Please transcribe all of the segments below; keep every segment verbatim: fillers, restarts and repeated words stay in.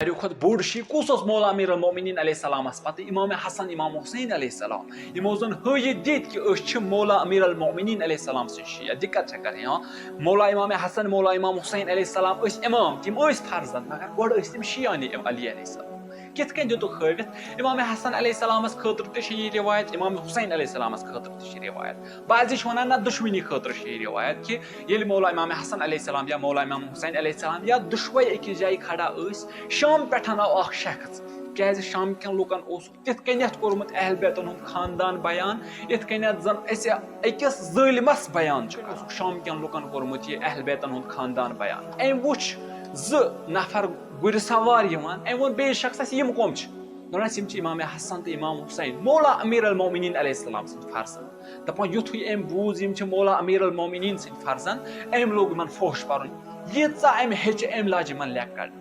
ساروی کھۄتہٕ بوٚڑ شیعہ کُس اوس مولا امیر المومنین علیہ السلامس پتہٕ؟ امام حسن، امام حسین علیہ السلام۔ یِمو زن ہٲوِتھ دِتۍ کہِ أسۍ چھِ مولا امیر المومنین علیہ السلام سٕنٛدۍ شیعہ۔ دِقت چھےٚ کرٕنۍ، ہاں؟ مولا امام حسن، مولا امام حسین علیہ السلام ٲسۍ امام، تِم ٲسۍ فرزند، مگر گۄڈٕ ٲسۍ تِم شیعہ نے علی علیہ السلام۔ کِتھ کٔنۍ دِتُکھ ہٲوِتھ؟ امام حسن علیہ السلامس خٲطرٕ تہِ چھِ یہِ روایت، امام حسین علیہ السلامس خٲطرٕ تہِ چھِ روایت۔ بعضی چھِ ونان، نہ، دُشمنی خٲطرٕ چھِ یہِ روایت کہِ ییٚلہِ مولا امام حسن علیہ السلام یا مولا امام حسین علیہ السلام یا دُشوے أکِس جایہِ کھڑا ٲسۍ، شام پٮ۪ٹھ آو اکھ شخص، کیازِ شام کٮ۪ن لُکن اوس تِتھ کٔنٮ۪تھ کوٚرمُت اہل بیتن ہُنٛد خاندان بیان، یِتھ کٔنٮ۪تھ زن أسۍ أکِس ظٲلمس بیان چھُ کران۔ شام کٮ۪ن لُکن کوٚرمُت یہِ اہل بیتن ہُنٛد خاندان بیان۔ أمۍ وُچھ زٕ نفر گُرِ سوار یِوان، أمۍ ووٚن بیٚیِس شخصس، یِم کۄم چھِ؟ دوٚپنس، یِم چھِ امام حسن تہٕ امام حسین، مولا امیر المومنین علیہ السلام سٕنٛدۍ فرزند۔ دپان، یُتھُے أمۍ بوٗز یِم چھِ مولا امیر المومنین سٕنٛدۍ فرزند، أمۍ لوگ یِمن فوش پرُن۔ ییٖژاہ أمۍ ہیٚچہِ، أمۍ لاجہِ یِمن لیٚکہٕ کڑنہِ۔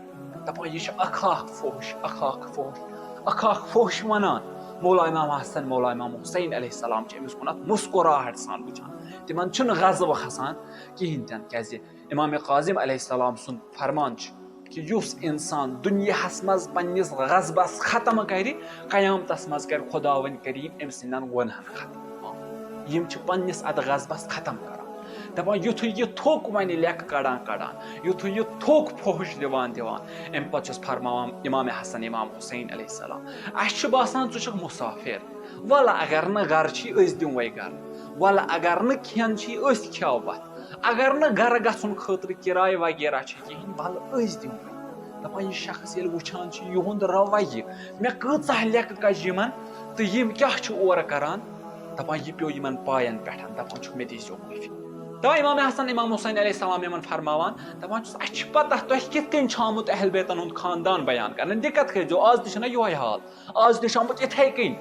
دپان، یہِ چھِ اکھ اکھ فوش، اکھ اکھ فوش، اکھ اکھ فوش ونان۔ مولا امام حسن، مولا امام حسین علیہ السلام چھِ أمِس کُنتھ مسکراہٹ سان وٕچھان۔ تِمن چھُنہٕ غضب کھسان کِہینۍ تہِ نہٕ، کیازِ امام کاظم علیہ السلام سُنٛد فرمان چھُ کہِ یُس انسان دُنیاہس منٛز پننِس غضبس ختم کرِ، قیامتس منٛز کرِ خداوند کریم أمۍ سٕنٛدٮ۪ن گۄنہن ختم۔ یِم چھِ پننِس اتھ غضبس ختم کران۔ دپان، یُتھُے یہِ تھوٚک ونہِ لیٚکہٕ کڑان کڑان، یُتھُے یہِ تھوٚک فوش دِوان دِوان، امہِ پتہٕ چھُس فرماوان امام حسن، امام حسین علیہ السلام، اسہِ چھُ باسان ژٕ چھُکھ مسافر، ولہٕ اگر نہٕ گرٕ چھی، أسۍ دِموے گرٕ، ولہٕ اگر نہٕ کھٮ۪ن چھی، أسۍ کھٮ۪و بتھ، اگر نہٕ گرٕ گژھُن خٲطرٕ کرایہِ وغیرہ چھِ کِہیٖنۍ، ولہٕ أسۍ دِموے۔ دپان، یہِ شخص ییٚلہِ وٕچھان چھُ یِہُنٛد رویہِ، مےٚ کۭژاہ لیٚکہٕ کجہِ یِمن، تہٕ یِم کیٛاہ چھِ اورٕ کران، دپان، یہِ پیوٚو یِمن پاین پٮ۪ٹھ، دپان چھُکھ، مےٚ دیٖزیو معٲفی۔ دپان، امام حسن، امام حسین علیہ السلام یِمن فرماوان، دپان چھُس، اسہِ چھِ پتہ تۄہہِ کِتھ کٔنۍ چھُ آمُت اہل بیتن ہُنٛد خاندان بیان کرنہٕ۔ دِقت کٔرۍزیو، آز تہِ چھُنہ یِہوٚے حال۔ آز تہِ چھُ آمُت یِتھَے کٔنۍ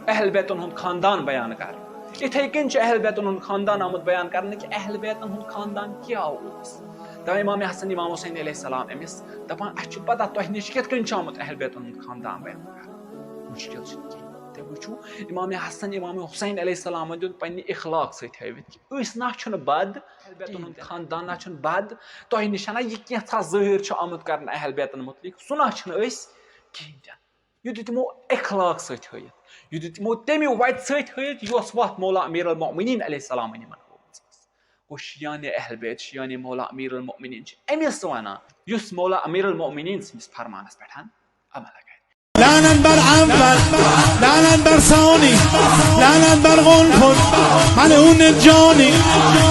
اہل بیتن ہُنٛد خاندان بیان کرنہٕ۔ یِتھَے کٔنۍ چھُ اہل بیتن ہُنٛد خاندان آمُت بیان کرنہٕ کہِ اہل بیتن ہُنٛد خاندان کیٛاہ اوس۔ دَپان امام حسن، امام حسین علیہ السلام أمِس، دَپان، اَسہِ چھُ پتہ تۄہہِ نِش کِتھ کٔنۍ چھُ آمُت اہل بیتن ہُنٛد خاندان بیان کرنہٕ۔ مُشکِل چھُنہٕ کِہیٖنۍ۔ تُہۍ وٕچھِو، امام حسن، امام حسین علیہ السلامن دیُت پننہِ اخلاق سۭتۍ ہٲوِتھ کہِ أسۍ نہ چھُنہٕ بد، اہل بیتن ہُنٛد خاندان نہ چھُنہٕ بد، تۄہہِ نِش نہ یہِ کینٛژھا ظٲہِر چھُ آمُت کرنہٕ اہل بیتن مُتعلق، سُہ نہ چھُنہٕ أسۍ کِہیٖنۍ تہِ نہٕ۔ یہِ دیُت تِمو اخلاق سۭتۍ ہٲیِتھ، یہِ دیُت تِمو تَمہِ وَتہِ سۭتۍ ہٲیِتھ، یۄس وَتھ مولا امیر المومنین علیہ السلامن یِمن ہٲومٕژ ٲس۔ گوٚو شیان اہل بیت، شیان مولا امیر المومنین چھِ أمِس وَنان، یُس مولا امیر المومنین سٕنٛدِس فرمانس پٮ۪ٹھ عمل کرِ۔ لعنت بر اول، لعنت بر ثانی، لعنت بر قنفذ، ملعون جانی،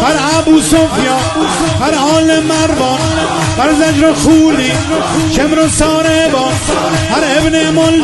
بر ابو سفیان، بر آل مروان، بر زجر و خولی، شمر و ساربان، بر ابن ملجم.